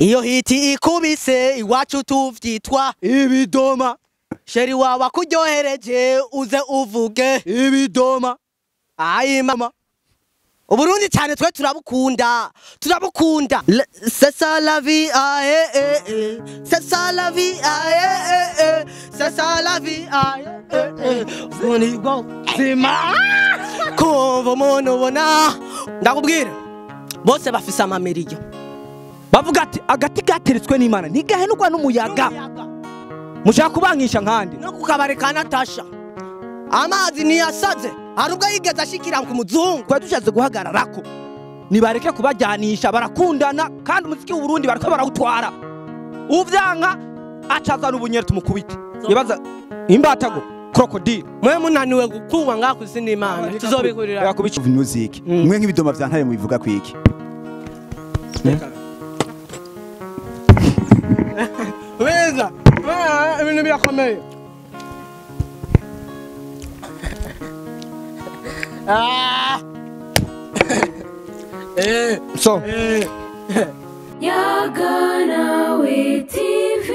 Iyo hiti ikubise iwacu tuvyitwa ibidoma. Chéri wawe akuryohereje uze uvuge ibidoma. Ayi mama, Uburundi cyane twe turabukunda, turabukunda. C'est ça la vie, ah eh eh eh. C'est ça la vie, ah eh eh eh. C'est ça la vie, ah eh eh eh. Uburundi bwo zima kumva umuntu ubona ndakubwira bose bafise amamiriyo. Bavuga ati agati gateretswe n'Imana ntigahenurwa n'umuyaga. Mushaka kubankisha nkandi no kukabare ka Natasha amazi niyasaze hari ubwo yigeze ashikira ku muzungu. Twari dushatse guhagararako nibareke kubajyanisha, barakundana kandi umuziki w'u Burundi bariko barawutwara. Uvyanka acazana ubunyeri tumukubite ibaza imbatago crocodile. Mwe munaniwe gukuba ngaho isi n'Imana tuzobigurira music. Mwe nk'ibidoma vya Ntare mubivuga kwiki? Beza ibintu birakomeye. So Yaganawe TV.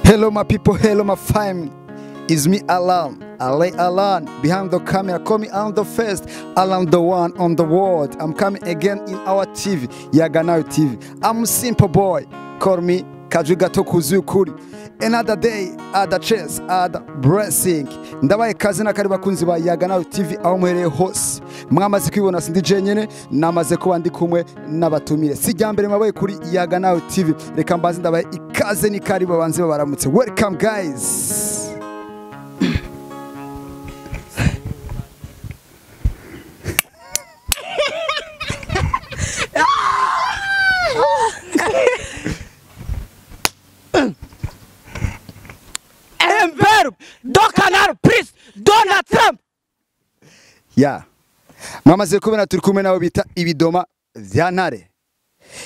Hello my people, hello my family. It's me Alan, Ale Alan, behind the camera, call me I'm the first, Alan the one on the world. I'm coming again in our TV, Yaganawe TV. I'm a simple boy, call me Kajwi gato kuzuye ukuri. Another day, other chance, other blessing. Ndabaye kaze na kari bakunzi ba Yaganawe TV aho muhereye hose. Mwamaze kwibona sindi jenyene, namaze kuba ndi kumwe n'abatumire. Si rya mbere mabaye kuri Yaganawe TV. Reka mbaze ndabaye ikaze ni kari babanze babaramutse. Welcome guys. Donald Trump. Ya. Mwamaze kubona turi kumwe nabo bita ibidoma vya Ntare.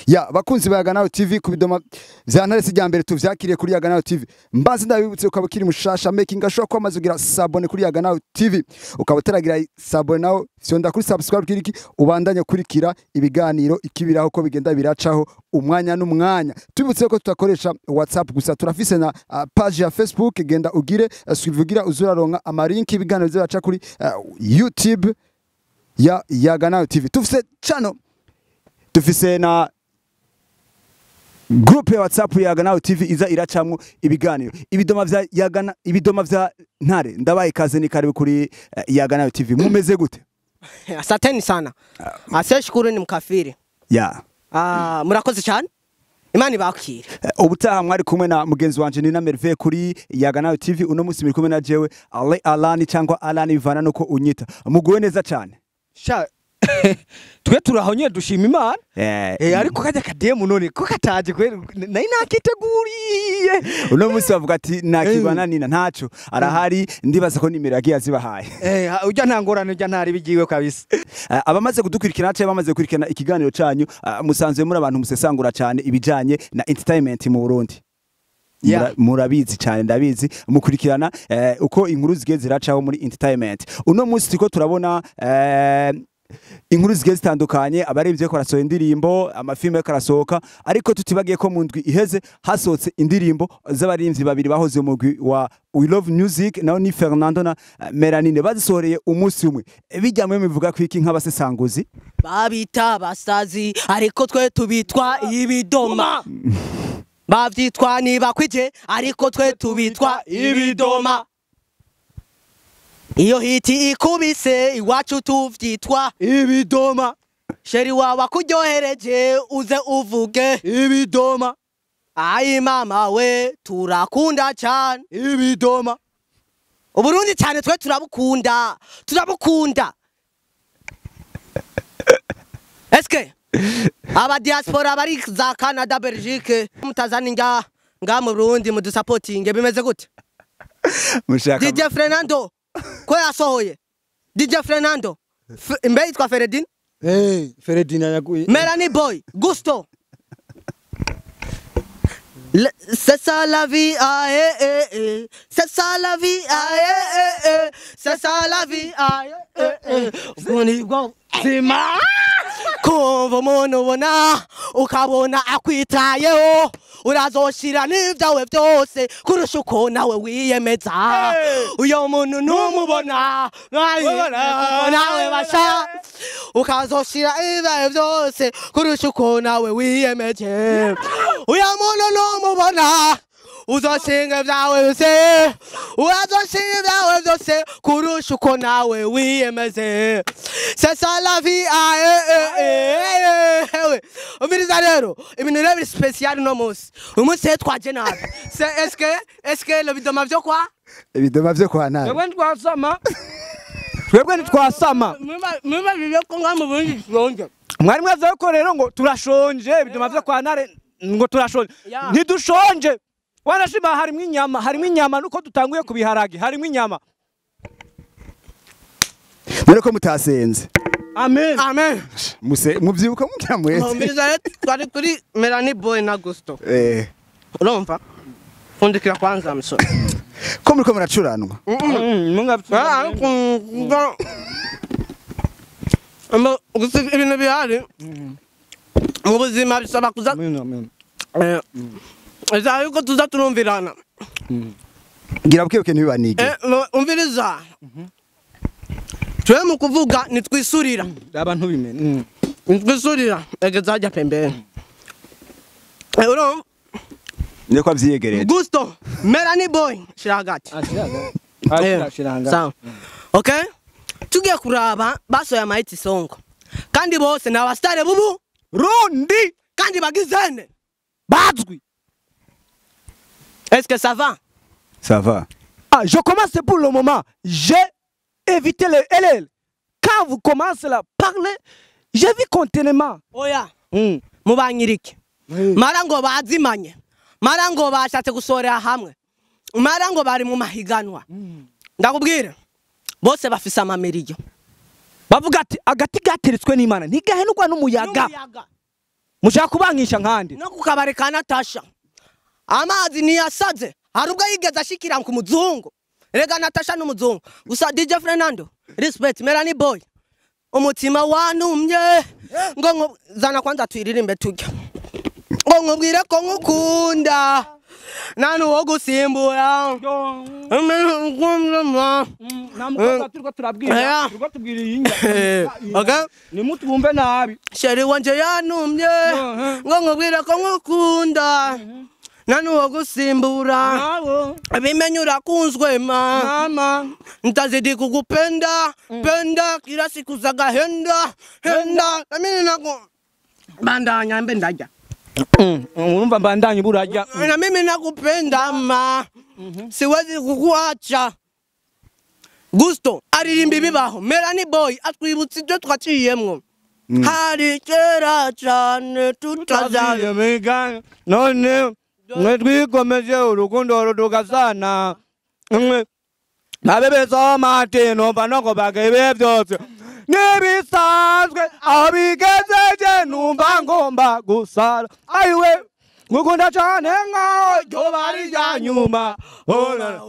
Ya bakunzi ba Yaganawe TV ku bidoma vya Ntare si rya mbere tuvyakiriye kuri Yaganawe TV. Mbaze ndabibutse ukaba ukiri mushasha making ashobora ko amaze kugira s'abonner kuri Yaganawe TV. Ukaba utaragira s'abonner nawe fyonda kuri subscribe kiriki ubandanye kurikira ibiganiro ikibiraho ko bigenda biracaho umwanya n'umwanya. Tubibutse ko tutakoresha WhatsApp gusa, turafise na page ya Facebook, genda ugire suivugira uzuraronka amalinki ibiganiro biraca kuri YouTube ya Yaganawe TV. Tufise channel, tufise na group ya WhatsApp ya Yaganawe TV iza iracamwo ibiganiro. Ibidoma vya Yagana, ibidoma vya Ntare. Ndabaye kaze ni karibu kuri Yaganawe TV. Mumeze gute? Asanteni sana. Aseshukuru ni mkafiri. Ya. Murakoze cyane. Imana ibakire. Ubutaha mwari kumwe na mugenzi wanje Nina Merve kuri Yaganawe TV. Uno musi muri kumwe na jewe Ale Alani cyangwa Alani bivana nuko unyita. Muguwe neza cyane. Sha twe turahonye dushima Imana. Ariko kajya kademu none ko kataje kweri nari nakiteguriye. Uno musi bavuga ati nakibana Nina ntaco arahari, ndibaza ko nimero yagiye azibahaye. Ujya ntangorane ujya ntari bigiwe kabisa. Abamaze kudukurikirana cyangwa bamaze gukurikirana ikiganiro canyu, musanzwe muri abantu musesangura cyane ibijanye na entertainment mu Burundi. Murabizi cyane ndabizi mukurikirana uko inkuru zigiye ziracaho muri entertainment. Uno musi turiko turabona inkuru zigiye zitandukanye, abaremvye ko barasohora indirimbo, amafilme karasohoka, ariko tutibagiye ko mu ndwi iheze hasohotse indirimbo z'abarimvyi babiri bahoze mu mugwi wa We Love Music, naho ni Fernando na Melanine, bazisohoreye umunsi umwe. Bijya mwe mivuga kwiki nk'abasesanguzi? Babita basazi ariko twe tubitwa ibidoma. Bavyitwa nibakwije ariko twe tubitwa ibidoma. Iyo hiti ikubise iwacu tuvyitwa ibidoma. Chéri wawe akuryohereje uze uvuge ibidoma. Ayi mama we turakunda cyane ibidoma. Uburundi cyane twe turabukunda, turabukunda. Eske aba diaspora bari za Canada, Belgique, mutazani nga mu Burundi mudusapotinge bimeze gute? Mushaka DJ Fernando ko yasohoye. DJ Fernando mbe yitwa Feredin? Feredin yaguye. Melanie Boy, Gusto. C'est ça la vie, ah eh eh eh. C'est ça la vie, ah eh eh eh. C'est ça la vie, ah eh eh eh. Ubwo nibwo buzima. Kumva umuntu ubona ukabona akwitayeho, urazoshira n'ibyawe byose kurusha uko nawe wiyemeza. Uyo muntu numubona nawe basha, ukazoshira ibyawe byose kurusha uko nawe wiyemeje. Uyo muntu numubona uzoshinga ibyawe byose, urazoshinga ibyawe byose kurusha uko nawe wiyemeze. C'est ça la vie, ah eh eh eh eh. Umviriza rero, ibintu rero biri special uno munsi. Uyu munsi rero twaje nabi. C'est est-ce que le bidoma vyo kwa? Ibidoma vyo kwa Ntare. Twebwe ntitwasama, twebwe ntitwasama. Mwima bivyo ko ngaha mu Burundi dushonje. Mwari mwazi ko rero ngo turashonje, ibidoma vyo kwa Ntare ngo turashonje. Ya. Ntidushonje, wanashima harimwo inyama, harimwo inyama nuko dutanguye ku biharage, harimwo inyama. None ko mutasenze? Amen. Amen. Muse muvyibuka mugira mwese. Umviriza rero, twari kuri Melanie Boy na Gusto. Urumva? Fundikira kwanza msore. Ko muriko muracuranwa? Ah, gusa ibintu bihari mu buzima bisaba kuza bisaba yuko tuza turumvirana. Ngira bukebuke ntibibanige. Umviriza, twe mu kuvuga nitwisurira. Raba ntubimene. Nitwisurira, egeza hajya pembeni. Urumva? Niko avyiyegereje. Gusto, Melanie Boy, shira hagati. Sawa, okay, tugiye kuraba basohoye ama hit song, kandi bose ni abasitari bubu Rundi kandi bagizene bazwi. Est-ce que ça va? Ça va. Ah, je commence pour le moment. J'ai évité le LL. Quand vous commencez à parler, j'ai vu contentement. Oya, mubanyirike mara ngo bazimanye, mara ngo bashatse gusorera hamwe, mara ngo bari mu mahiganwa. Ndakubwira, bose bafise amamiriyo. Bavuga ati agati gateretswe n'Imana ntigahenurwa n'umuyaga. N'umuyaga. Mushaka kubankisha nkandi. No ku kabari ka Natasha amazi ntiyasaze, hari ubwo yigeze ashikira ku muzungu. Rega Natasha n'umuzungu gusa. DJ Fernando, respect. Melanie Boy, umutima wanumye ngo zana kwanza tuyiririmbe tujya, ngo nkubwire ko nkukunda nta n'uwo gusimbura. Nta mukobwa turiko turabwira, turiko tubwira iyi Okay. Nimutwumve nabi. Chéri wanje yanumye ngo nkubwire ko nkukunda nta n'uwo gusimbura. Nabo. Bimenye urakunzwe ma. Mama. Ntazidi kukupenda penda kila siku za gahenda henda na mimi naku bandanya mbe ndajya. Urumva mbandanye burajya. Na mimi nakupenda ma, siwezi kukuacha. Gusto aririmba ibibaho, Melanie Boy atwibutsa ibyo twaciyemwo hari kera cyane tutazayo. Tutazayo none mwe twikomeje urukundo rutugasana mwe nabebeza amate numva noko bagebe byose nibisanzwe aho bigezeje numva ngomba gusara ayiwe ngukunda cyane nkaho ryoba ari irya nyuma. Oh, na-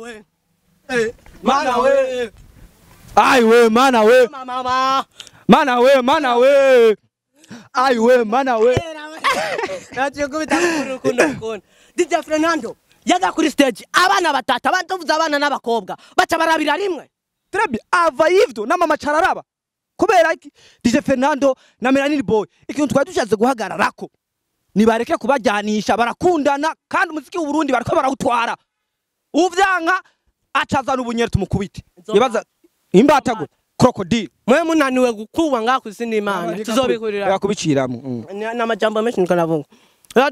mana we, ayiwe mana we. Mama. Mana we, mana we, ayiwe mana we. Nagiye kubita urukundo rukundo. DJ Fernando yaza kuri stage, abana batatu, abana tuvuze abana n'abakobwa baca barabira rimwe. Très bien. Ava ivyo na mama cararaba. Kubera iki? DJ Fernando na Melanie Boy ikintu twari dushatse guhagararako, nibareke kubajyanisha, barakundana kandi umuziki w'u Burundi bariko barawutwara. Uvyanka acazana ubunyeri tumukubite. Ibaza imbatago crocodile. Mwe munaniwe gukuba ngaho ku isi n'Imana tuzobikurira. Yakubiciramo. N'amajambo menshi niko navuga.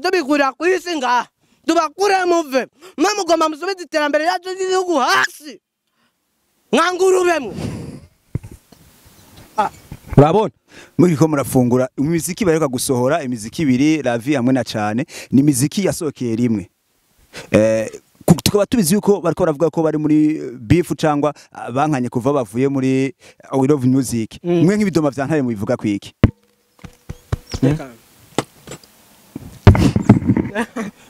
Tubikurira ku isi ngaha, tubakure muve mwe mugomba musubize iterambere ryacu ry'igihugu hasi mwangurube mwe. Urabona? Muriko murafungura imiziki baheruka gusohora, imiziki ibiri, La Vie hamwe na Cane, ni imiziki yasohokeye rimwe. Tukaba tubizi yuko bariko baravuga ko bari muri beef cangwa bankanye kuva bavuye muri We Love Music. Mwe nk'ibidoma vya Ntare mubivuga kwiki?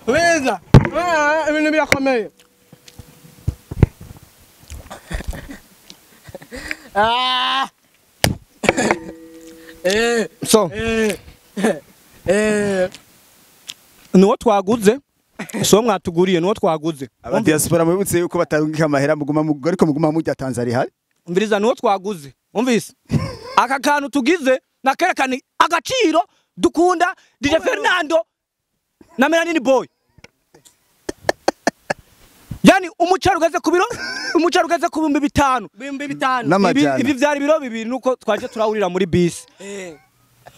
Weza. Ibintu birakomeye. Ah. So nuwo twaguze, so mwatuguriye nuwo twaguze. Aba diaspora mubutse yuko batarungika amahera, muguma ariko muguma mujya Tanzania hari. Umviriza, nuwo twaguze. Umvise, aka kantu tugize nakerekana agaciro dukunda DJ Fernando na Melanini Boy. Yani umucari ugeze ku biro, umucari ugeze ku 5000. 5000. N'amajana. Ibi vyari biro bibiri nuko twaje turahurira muri bisi.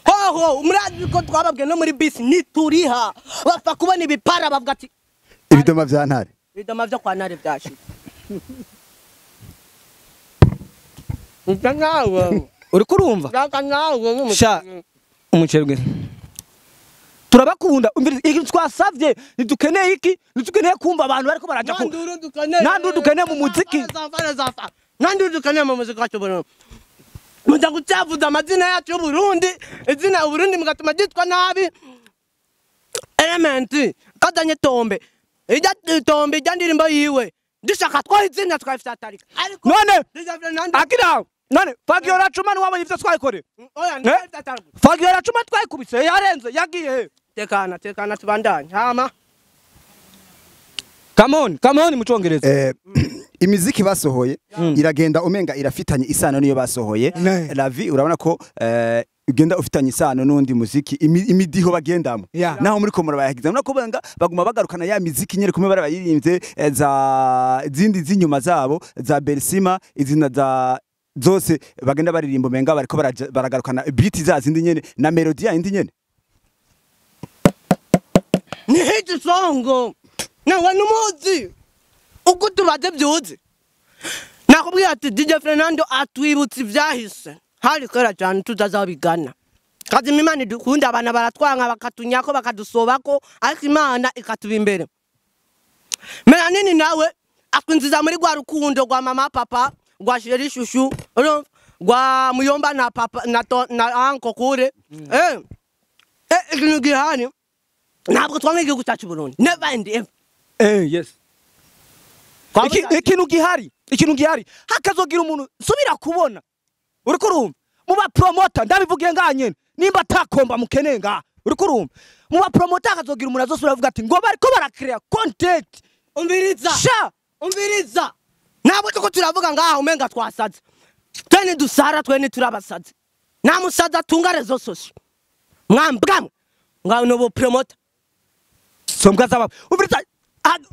Hoho, murazi ko twababwiye no muri bisi nituriha bapfa kubona ibipara bavuga ati Ibidoma vya Ntare. Ibidoma vyo kwa Ntare vyashitse. Ndangawe. Uriko urumva? Ndangawe. Sha umuceri ugeze. Turabakunda. Umviriza, iki twasavye ntidukeneye, iki ntidukeneye kumva abantu bariko baraja ku Nanduru dukeneye mu muziki. Nanduru dukeneye mu muziki wacu Burundi. Muza gucavuza amazina yacu y'Uburundi, izina Uburundi mugatuma ryitwa nabi. Element kazanye tombe. Ijya tombe ijya ndirimbo yiwe. Dushaka twaha izina twafite. Ariko None DJ Fernando akira none Fagiola Cuma niwabonye ivyo twayikoreye. Oya, ndafite. Fagiola Cuma twayikubise yarenze yagiye he? Tekana, tekana, tubandanye. Hama. Come on, come on mu Congereza. Imiziki basohoye iragenda umenga irafitanye isano niyo basohoye. La vie, urabona ko ugenda ufitanye isano n'undi muziki, imidiho bagendamo. Naho muri ko murabayagiza, urabona ko banga baguma bagarukana ya miziki nyere kumwe barabayirimbye, za zindi z'inyuma zabo za Bersima, izina za zose bagenda baririmba umenga bariko baragarukana beat za zindi nyene na melody ya indi nyene. Ni hit song. Nawe numuzi. Uko tubaze byuzi. Nakubwiye ati DJ Fernando atwibutse ivyahise. Hari kera cyane tutazabigana. Kazima Imana idukunda, abana baratwanka bakatunyako bakadusobako, ariko Imana ikatuba imbere. Melanini nawe akwinziza muri rwa rukundo rwa mama papa, rwa sheri shushu, urumva? Rwa muyomba na papa na to, na anko kure. Ikintu gihari ntabwo twanga igihugu cyacu Burundi. Never and ever. Yes. Ikintu gihari, ikintu gihari hakazogira umuntu subira kubona. Uriko urumva? Muba promoter ndabivugiye ngaha nyene, nimba atakomba mukeneye ngaha. Uriko urumva? Muba promoter hakazogira umuntu azosubira avuga ati ngo bariko barakrea content. Umviriza. Sha, umviriza. Ntabwo tuko turavuga ngaha umenga twasaze. Twene dusara, twene turabasaze. Nta musaza atunga rezo sosio. Mwambwa ngaho nobo promoter. Sombwa zaba. Umviriza,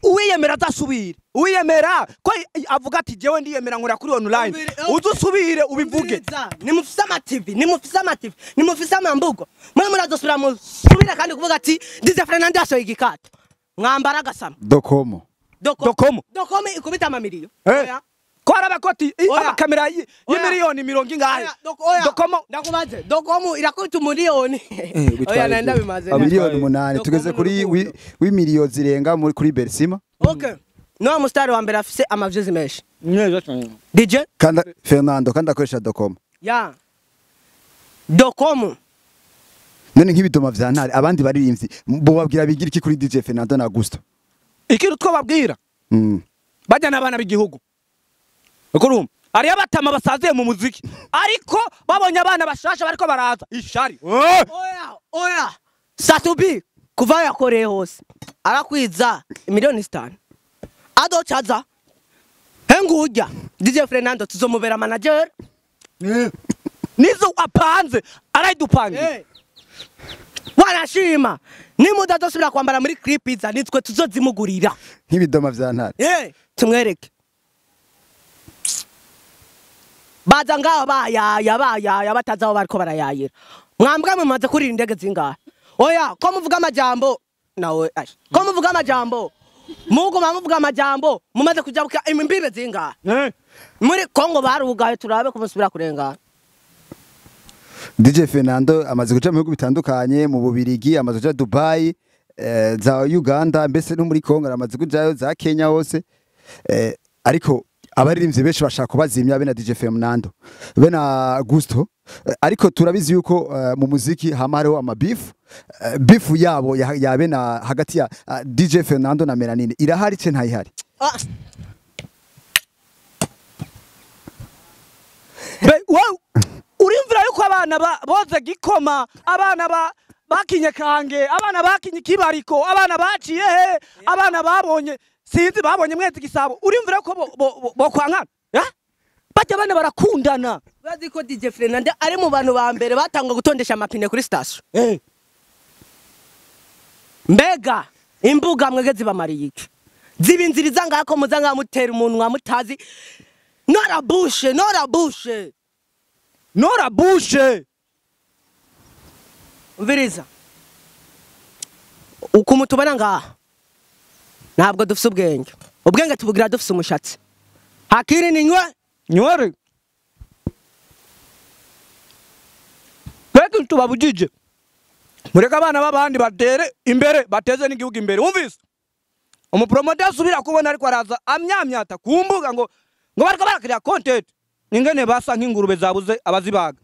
uwiyemera azasubira. Uwiyemera ko avuga ati jewe ndiyemera nkora kuri online. Uzusubire ubivuge. Nimufise ama TV, nimufise ama TV, nimufise amambugo. Mwe murazosubira musubira kandi kuvuga ati DJ Fernando yasohoye igikato. Mwambara agasama. Dokomo. Dokomo. Dokomo ikubita amamiliyo. Oya. Ko arabakoti amakamera y'imiliyoni mirongo ingahe. Dokomo ndakubaze. Dokomo irakubita umuliyoni. Oya, nenda bimaze. 8 miliyoni tugeze kuri w'imiliyo zirenga muri kuri Bersima. Okay. No mustari wa mbere afise amaviews menshi. Neza cyane. DJ Kanda Fernando kandi akoresha Dokomo. Ya. Dokomo. None nk'ibidoma vya Ntare abandi baririmbyi bo babwira bigira iki kuri DJ Fernando na Augusto? Ikintu twababwira. Bajya n'abana b'igihugu. Ukurumva? Ari abatama basaziye mu muziki, ariko babonye abana bashasha bariko baraza ishari. Oya, oya. Satubi kuva yakoreye hose arakwiza 5 miliyoni. Adocaza. Hengujya DJ Fernando tuzomubera manager. Nizo apanze arayidupangiye. Wanashima nimudadosubira kwambara muri clip iza nitwe tuzozimugurira. Nk'ibidoma vya Ntare. Tumwereke. Baza ngaho bayaya bayaya batazaho bariko barayayira. Mwambwa mumaze kurira indege zingahe? Oya, ko muvuga amajambo nawe ash. Ko muvuga amajambo. Muguma muvuga amajambo mumaze kujabuka imbibe zingahe? Muri Kongo barugaye turabe kumusubira kurengana. DJ Fernando amaze kuja mu bihugu bitandukanye, mu Bubirigi, amaze kuja Dubai, za Uganda, mbese no muri Kongo amaze kujayo, za Kenya hose. Ariko abaririmbyi benshi bashaka kubazimya bene DJ Fernando, bene Gusto. Ariko turabizi yuko mu muziki hama hariho amabifu. Bifu yabo yabe na hagati ya DJ Fernando na Melanine irahari ce ntayihari? Urimvira yuko abana boze gikoma, abana bakinye kange, abana bakinye kibariko, abana baciye he, abana babonye sinzi babonye mwezi gisabo, urimvira ko bo kwankana bajya abana barakundana. Bazi ko DJ Fernando ari mu bantu ba mbere batangwa gutondesha amapine kuri station. Mbega imbuga mwege zibamariye iki? Zibinziriza ngako muzanga mutera umuntu mutazi. Nora bushe, nora bushe. Nora bushe. Umviriza. Ukumutubana ngaha. Ntabwo dufise ubwenge. Ubwenge tubugira dufise umushatsi. Hakiri ni nywe nywere. Beki tubabujije. Mureka abana babandi batere imbere, bateze n'igihugu imbere. Umvise? Umupromoter asubira kubona ariko araza amyamyata kumbuga ngo bariko barakira content. Ningene basa nk'ingurube zabuze abazibaga.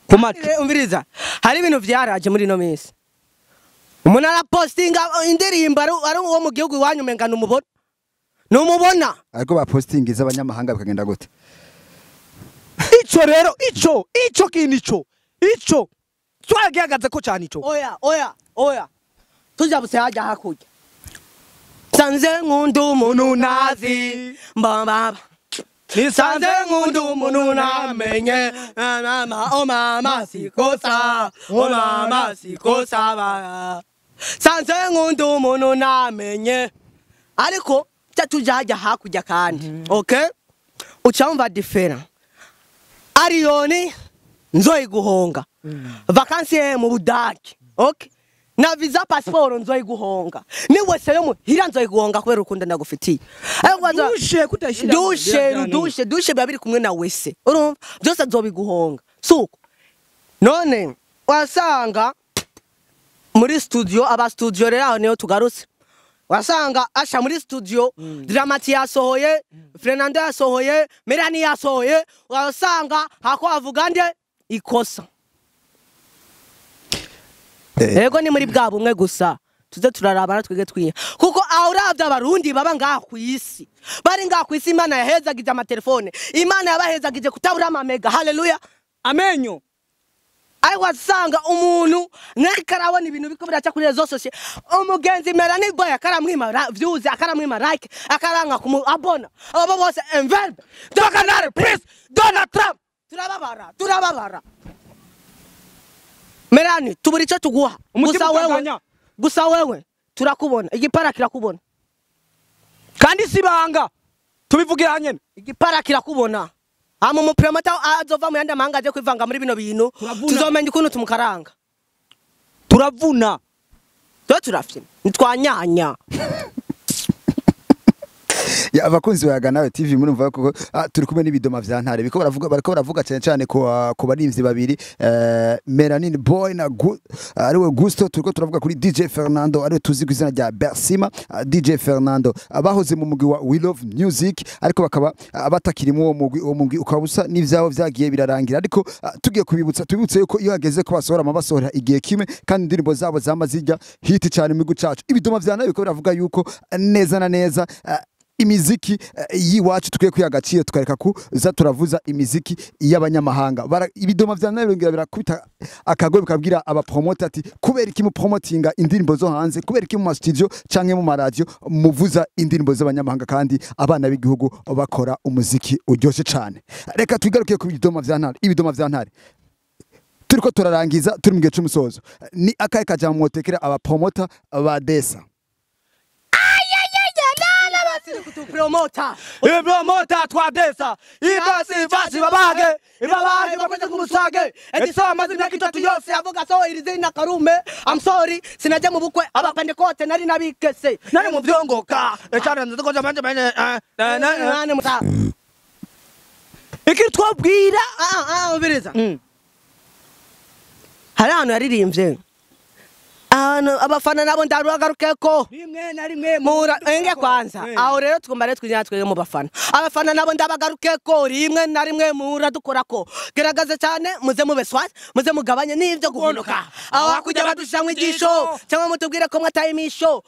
Kumati. Umviriza. Hari ibintu vyaraje muri no minsi. Umuntu arapostinga indirimbo ari uwo mu gihugu iwanyu umenga numubona. Numubona. Ariko ba postinga iz'abanyamahanga bikagenda gute? Ico rero ico kintu ico twagihagaze ko cyane ico. Oya oya oya. Tujabuse hajya hakurya. Sanze nkunda umuntu nazi mbamba. Nisanze nkunda umuntu namenye mama oh mama sikosa oh mama sikosa ba. Sanze nkunda umuntu namenye. Ariko tujya hakurya kandi. Okay? Ucamva different. Ariyoni nzoyiguhonga. Vacances mu Budage. Okay? Na visa passport nzoyiguhonga. Ni wese yo muhira nzoyiguhonga kubera urukundo ndagufitiye. Dushe kutashira. Dushe dushe babiri kumwe na wese. Urumva? Byose nzobiguhonga. Suko. None wasanga muri studio aba studio rero aho niyo tugarutse. Wasanga asha muri studio Dramati yasohoye, Fernando yasohoye, Melanie yasohoye, wasanga hako avuga nde ikosa. Ego ni muri bwa bumwe gusa tuze turarabana twige twiye kuko awuravye abarundi baba ngaha ku isi bari ngaha ku isi. Imana yahezagije amatelefone, Imana yabahezagije kutabura amamega. Haleluya, amenyo. Ariko wasanga umuntu nkarabona ibintu biko biraca kuri rezo sosio. Umugenzi Melanie Boy akaramwima views, akaramwima like, akaranga kumu abona abo bose enverbe Doganare please Donald Trump. Turababara turababara. Melanie tuburi ico tuguha gusa wewe, gusa wewe turakubona igipara kirakubona kandi sibanga tubivugira nyene igipara kirakubona. Ama umupromota azova mu yandi mahanga aje kwivanga muri bino bintu tuzomenya ukuntu tumukaranga. Turavuna twe turafyina nitwanyanya. Ya abakunzi ba Ganawe TV murumva ko turi kumwe n'ibidoma vya ntare biko baravuga bariko baravuga cyane cyane ko barimvyi babiri Melanin Boy na ariwe Gusto. Turiko turavuga kuri DJ Fernando ariwe tuzi ku izina rya Bersima. DJ Fernando abahoze mu mugwi wa We Love Music ariko bakaba batakirimo uwo mugwi ukaba usa n'ivyabo vyagiye birarangira. Ariko tugiye kubibutsa tubibutse yuko iyo hageze ko basohora amabasohora igihe kimwe kandi indirimbo zabo zama zijya hit cyane mu gihugu cacu. Ibidoma vya ntare biko biravuga yuko neza na neza imiziki yiwacu tukwiye kwiha agaciro tukareka kuza turavuza imiziki y'abanyamahanga. Ibidoma vya ntare birongera birakubita akagoye bikabwira abapromoter ati kubera iki mupromotinga indirimbo zo hanze, kubera iki mu ma studio canke mu ma radio muvuza indirimbo z'abanyamahanga kandi abana b'igihugu bakora umuziki uryoshe cane. Reka twigarukiye ku bidoma vya ntare. Ibidoma vya ntare turiko turarangiza turi mu gihe c'umusozo. Ni akahe kajambo mwotekera abapromoter ba Desa? Promota. Promota twadesa. Ibasi basi babage. Ibabage bakwete kumusage. Eti sawa mazi imyaka itatu yose avuga so irizina karume. I'm sorry sinaje mu bukwe abapentekote nari nabikese. Nari mu vyongoka. Echana nziko manje manje nane muta. Iki twabwira ubiriza. Hari ahantu yaririmbye. Abafana nabo ndaruhagarukeko Rimwe na rimwe mura enge kwanza aho rero tugomba rero twinjira twege mu bafana. Abafana nabo ndabagarukeko rimwe na rimwe mura dukorako, geragaze cyane muze mube swat, muze mugabanye n'ivyo guhonoka aho hakujya badushamwe igisho cyangwa mutubwire ko mwataye imisho.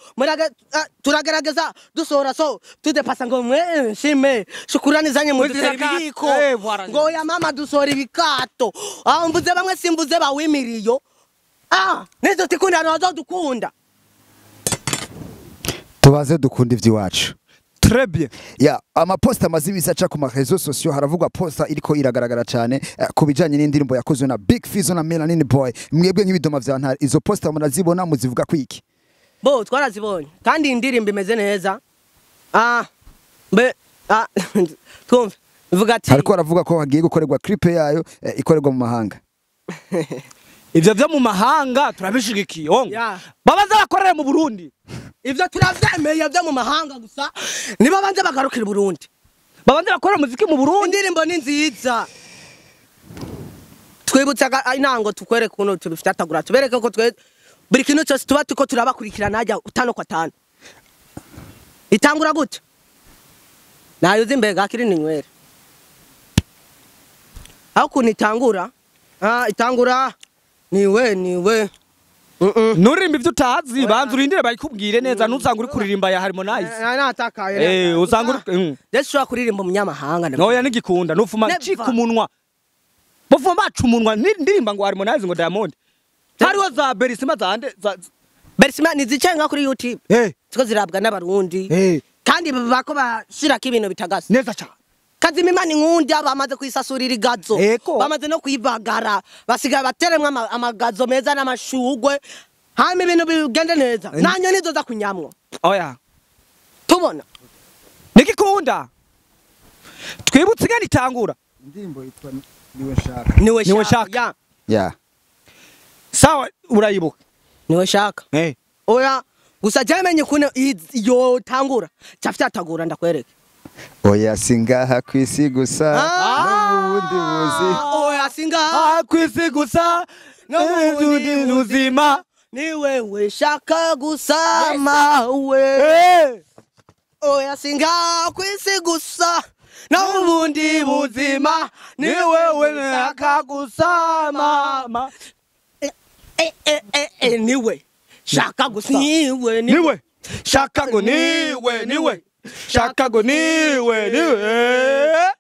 Turagerageza dusohora so tudepasa ngo mwe shime shukurani zanye mudutera ibiyiko ngo ya mama dusohora ibikato. Aho mvuze bamwe simvuze bawimiriyo. Nizo tikunda nazo dukunda. Tubaze dukunda ivy'iwacu. Très bien. Ya amaposta amaze imisi aca ku ma réseaux sociaux, haravugwa posta iriko iragaragara cyane ku bijanye n'indirimbo yakozwe na Big Fizzo na Melanin Boy. Mwebwe nk'ibidoma vya Ntare, izo posta murazibona, muzivuga kwiki? Bo twarazibonye kandi indirimbo imeze neza. Mbe twumve bivuga ati hariko haravuga ko hagiye gukorerwa clip yayo ikorerwa mu mahanga. Ivyo vyo mu mahanga turabishigikiye ongo. Babanza bakorere mu Burundi. Ivyo turavyemeye vyo mu mahanga gusa niba banze bagarukira Burundi. Babanze bakorere muziki mu Burundi. Indirimbo ni nziza. Twibutsa intango tukwereke kuno tubifyatagura tubereke ko twe buri kintu cyose tuba tuko turabakurikirana hajya 5 kwa 5. Itangura gute? Nayo zimbega akiri ninywere. Aho kuntu itangura? Itangura niwe niwe. Nuririmba ivyo utazi, banza urindire bayikubwire neza, ntuzanga uri kuririmba ya Harmonize. Natakaye. Usanga uri Ndetse ushobora kuririmba umunyamahanga. Noya nigikunda nufuma cika umunwa. Bofuma baca umunwa ndirimba ngo Harmonize ngo Diamond. Hariho za Berisima zande za Berisima nizicenga kuri YouTube. Ziko zirabwa n'abarundi. Kandi bako bashirako ibintu bitagase. Neza cyane. Kazima Imana inkunda bamaze kwisasurira igazo. Bamaze no kuyibagara, basigaye bateremwa amagazo meza n'amashugwe. Hama ibintu bigende neza. Nanyo nizo za kunyamwo. Oya. Tubona. Nigikunda. Twibutse ingene itangura. Indirimbo yitwa Niwe Nshaka. Niwe Nshaka. Ya. Sawa urayibuka. Niwe Nshaka. Oya gusa jamenye kuno iyo tangura. Cyafyatagura ndakwereke. Oya singaha kwisi gusa no mu bundi buzi. Oya singaha kwisi gusa no mu bundi buzima. Ni wewe shaka gusa mawe. Oya singaha kwisi gusa no mu bundi buzima. Ni wewe shaka gusa mama. Niwe shaka gusa niwe niwe shaka go niwe niwe shaka go niwe niwe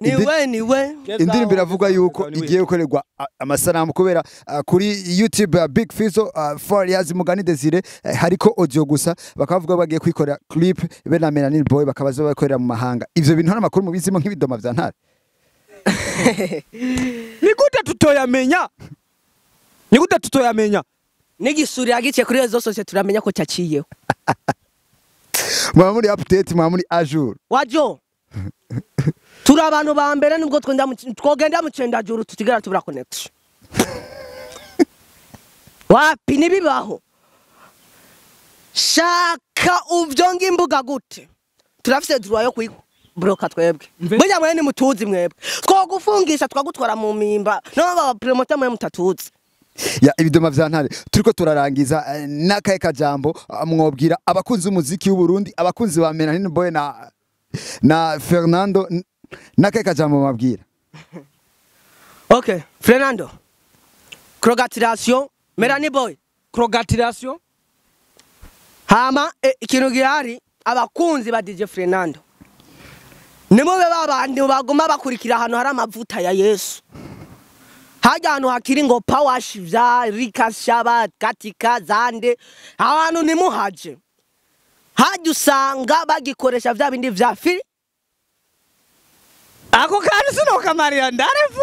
niwe niwe. Indirimbo iravuga yuko igiye gukorerwa amasanamu kubera kuri YouTube Big Fizzo Fariaz Mugani Desire hariko audio gusa, bakavuga bagiye kwikorera clip be na Melanin Boy bakabaza bakorera mu mahanga. Ivyo bintu nta makuru mubizimo nk'ibidoma vya Ntare. Ni gute tutoyamenya? Ni gute tutoyamenya? Nigisuri yagiye kuri rezo sose turamenya ko cyaciyeho. Mwa muri update, mwa muri ajour. Wajo. Turi abantu ba mbere nubwo twogenda mu cendajuru tutigera tubura connection. Wapi nibibaho. Shaka uvyonga imbuga gute? Turafise droit yo kuyibroka twebwe. Burya mwe ni mutuzi mwebwe. Twogufungisha twagutwara mu mimba. No baba promoter mwe mutatuzi. Ya ibidoma vya Ntare turiko turarangiza nakaye kajambo mwobwira abakunzi umuziki w'u Burundi, abakunzi ba Melanin Boy na Fernando, nakaye kajambo mabwira. Okay, Fernando. Congratulations Melanin Boy. Congratulations. Hama ikintu gihari abakunzi ba DJ Fernando. Nimube babandi bagoma bakurikira ahantu hari amavuta ya Yesu. Hajya ahantu hakiri ngo power vya Rika Shaba katika zande abantu nimuhaje. Hajya usanga bagikoresha vya bindi vya fi. Ako kantu sinokamarira ndarefu.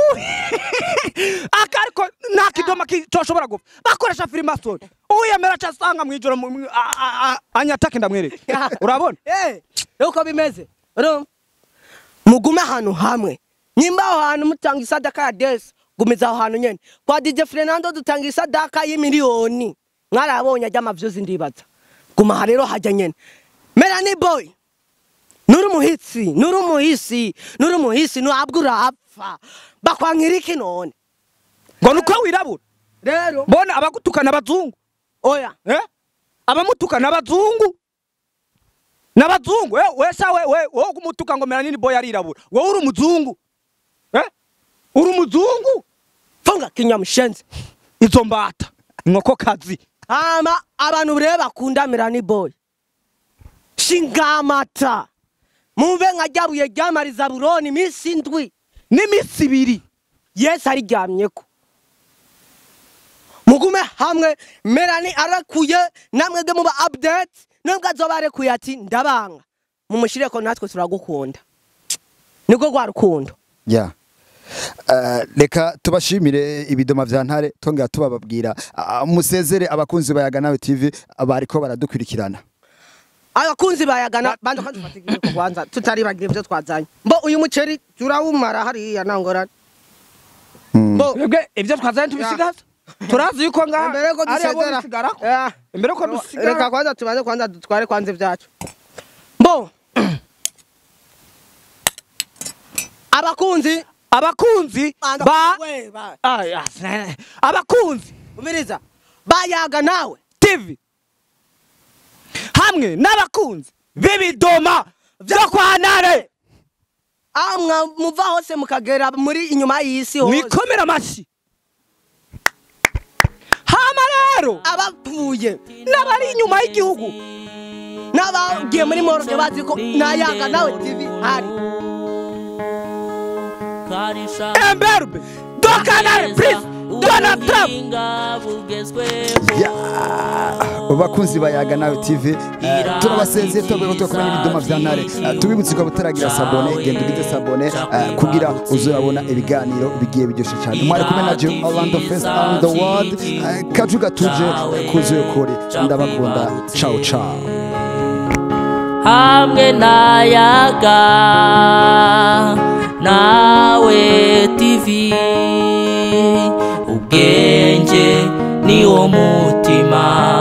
Akariko nakidoma kitoshobora gupfa. Bakoresha Freemason. Uyemera cyasanga mwijoro anyatake ndamwereke. Urabona? Uko bimeze. Urumva? Mugume ahantu hamwe. Nyimba aho hantu mutanga isadaka ya Des. Gumiza aho hantu nyene. Kwa DJ Fernando dutanga isadaka y'imiliyoni. Mwarabonye ajya amavyuzi ndibaza. Guma rero hajya nyene. Melanin Boy. Nuri muhitsi, nuri muhisi, nuri muhisi nubwo urapfa. Bakwankira iki none? Ngo nuko wirabura. Rero Bona abagutukana abazungu. Oya. Abamutukana abazungu. Nabazungu we sawe we wowe kumutuka ngo Melanini Boy arirabura. Wowe uri umuzungu. Uri umuzungu? Funga kinyamshenzi. Izo mbata. Inkoko kazi. Ama abantu rero bakunda Melanie Boy. Shingamata. Mumve nka ryabuye ryamariza Buroni iminsi 7 n'imisi 2. Yesu ariryamyeko. Mugume hamwe Melanie arakuye namwe ge muba update nubwo azobarekuye ati ndabanga. Mumushireko natwe turagukunda. Niko gwa rukundo. Yeah. Reka tubashimire ibidoma vya Ntare tongera tubababwira musezere abakunzi ba Yaga Nawe TV bariko baradukurikirana. Abakunzi ba Yaga Nawe bando kandi tufatikije ko kwanza tutaribagira ivyo twazanye. Mbo uyu muceri turawumara hariya nangorane. Mbo twebwe ivyo twazanye tubisigaza. Turazi yuko ngaha imbere ko dusezera. Imbere ko dusigara. Reka kwanza tubanze kwanza dutware kwanza ivyacu. Mbo abakunzi ba abakunzi umiriza ba Yaga Nawe TV hamwe n'abakunzi b'ibidoma byo kwa Ntare. Amwa muva hose mukagera muri inyuma y'isi hose mwikomera amashyi. Hama rero abapfuye n'abari inyuma y'igihugu n'abagiye muri morgue bazi ko na Yaga Nawe TV hari Emberbe Dokanare please Donald Trump. Bakunzi ba Yaga Nawe TV turabasezeye tubabwira ko twakomeye n'ibidoma vya Ntare. Tubibutse ko bataragira sabone genda ugize sabone kugira uzurabona ibiganiro bigiye biryoshe cyane. Mwari kumwe na Jim Orlando Fest on the world. Kajuga tuje kuzuye kuri ndabakunda. Ciao ciao. Hamwe na Yaga Nawe TV ubwenge ni wo mutima.